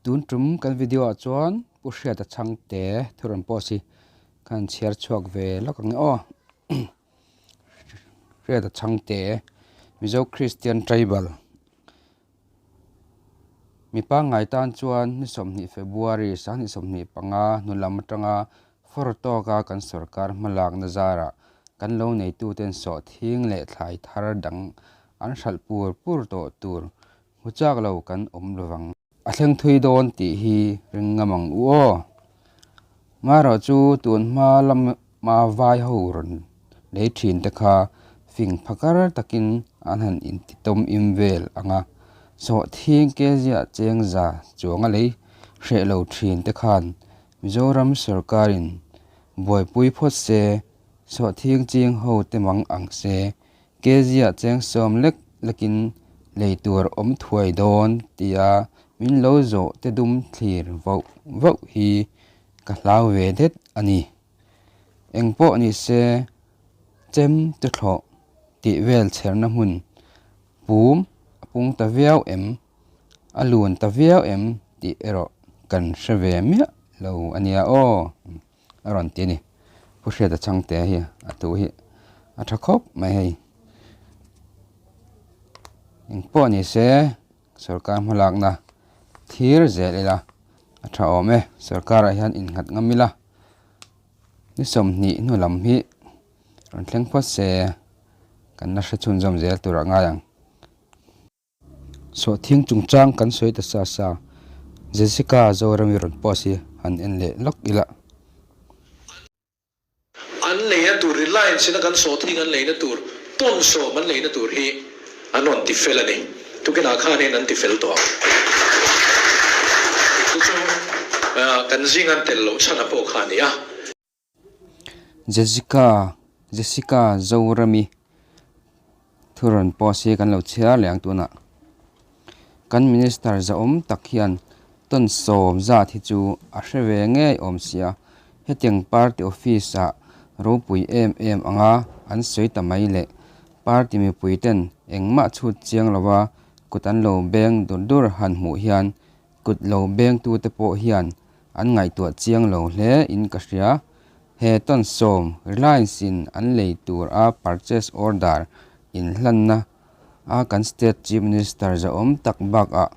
Tun tum kan video ah chuan Pu Hriata Chhangte thu rawn post hi ka han chhiar chhuak ve lawk ang e aw. Hriata Chhangte Mizo Christian Tribal Mi pangngai tan chuan ni 20 February 2025 hnu lam atanga fawr tawka kan sorkar hmalakna zarah kan lo neituten sawhthing leh thlai thar dang an hralh pur pur tawh tur hmu chak lo kan awm lovang. A thleng thui dawn tih hi ring ngam ang u aw. Marawh chu tun hma lama vai ho rawn lei thin te kha fing phakar takin an han intitawm im vel ang a, sawhthing kezia cheng za chuanga lei hreh lo thin te khan Mizoram sorkarin buaipui phawt se, sawhthing ching ho te mang ang se, Kezia cheng sawm lek lekin lei tur awm thuai dawn tia min lo zawh te dum thlir vauh vauh hi ka hlau ve det a ni. Eng pawh ni se chem te thlawh tih vel chherna hmun pum a pung ta viau em, a lun ta viau em tih erawh kan hre ve miah lo a nia aw. A rawn ti a ni. Pu Hriata Chhangte hi a tu hi a tha khawp mai hei. Engpawh ni se sorkar hmalakna thlir zel ila a tha awm e. Sorkarah hian innghat ngam ila ni 20 hnu lam hi rawn thleng phawt se kan la hre chhunzawm zel tur ah ngai ang. Sawhthing chungchang kan sawi ta sa sa, Jessica Zorami rawn post hi han en leh lawk ila. An leina tur Reliance ina kan sawhthing an leina tur ton 10 an leina tur hi an rawn ti fel a ni. Tukinah khanin an ti fel tawh ang. Chu chu kan zing an tel loh chhan a pawh kha a ni a. Jessica Jessica Zorami thu rawn post hi kan lo chhiar leh ang tunah. Kan minister zahawm tak hian tawn 10 zat hi chu a hre ve ngei awm sia. Hetiang party office ah ropui em em anga an sawi ta mai leh party mipui ten engmah chhut chiang lova kut an lo beng dur dur han hmuh hian Kut lo bengtute pawh hian an ngaihtuah chiang lo hle in ka hria. He tawn 10 Reliance in an lei tur a purchase order in hlanna a kan state chief minister zahawm tak bakah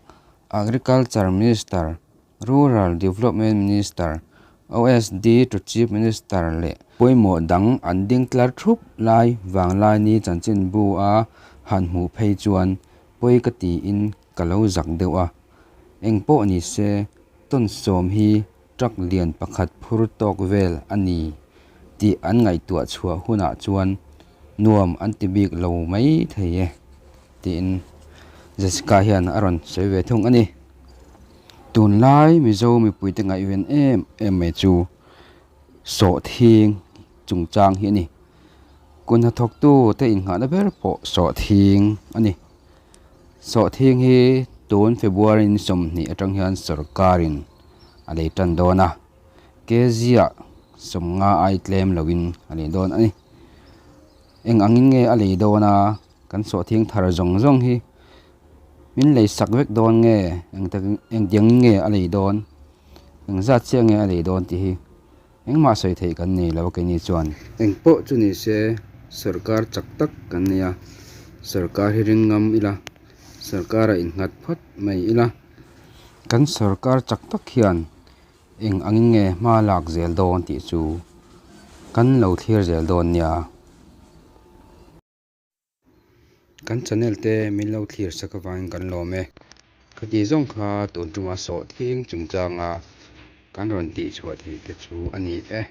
Agriculture minister, Rural Development minister, OSD to chief minister leh pawimawh dang an ding tlar thup lai Vanglaini chanchinbu a han hmuh phei chuan pawi ka tiin Ka lo zak deuh a, eng pawh ni se tawn 10 hi truck lian pakhat phur tawk vel a ni tih an ngaihtuah chhuah hunah chuan nuam an ti bik lo mai thei e tiin Jessica hian a rawn sawi ve thung a ni. Tunlai Mizo mipuite ngaihven em em mai chu sawhthing chungchang hi a ni. Kun hnathawktu te innghahna ber pawh sawhthing a ni. Sawhthing hi tun February ni 20 atang hian sorkarin a lei tan dawn a, kg ah 50 ai tlem loin a lei dawn a ni. Eng angin nge a lei dawn a, kan sawhthing thar zawng zawng hi min lei sak vek dawn nge, engtiangin nge a lei dawn, engzat chiah nge a lei dawn tih hi engmah sawi theih kan nei lo keini chuan. Engpawh chu ni se sorkar chak tak kan nei a, sorkar hi ring ngam ila, sorkar a innghat phawt mai ila, kan sorkar chak tak hian eng angin nge hma lak zel dawn tih chu kan lo thlir zel dawn nia. Kan channel te min lo thlir sak avangin kan lawm e. Ka tih zawng kha tun tuma sawhthing chungchanga kan rawn tihchhuah theih te chu a ni e.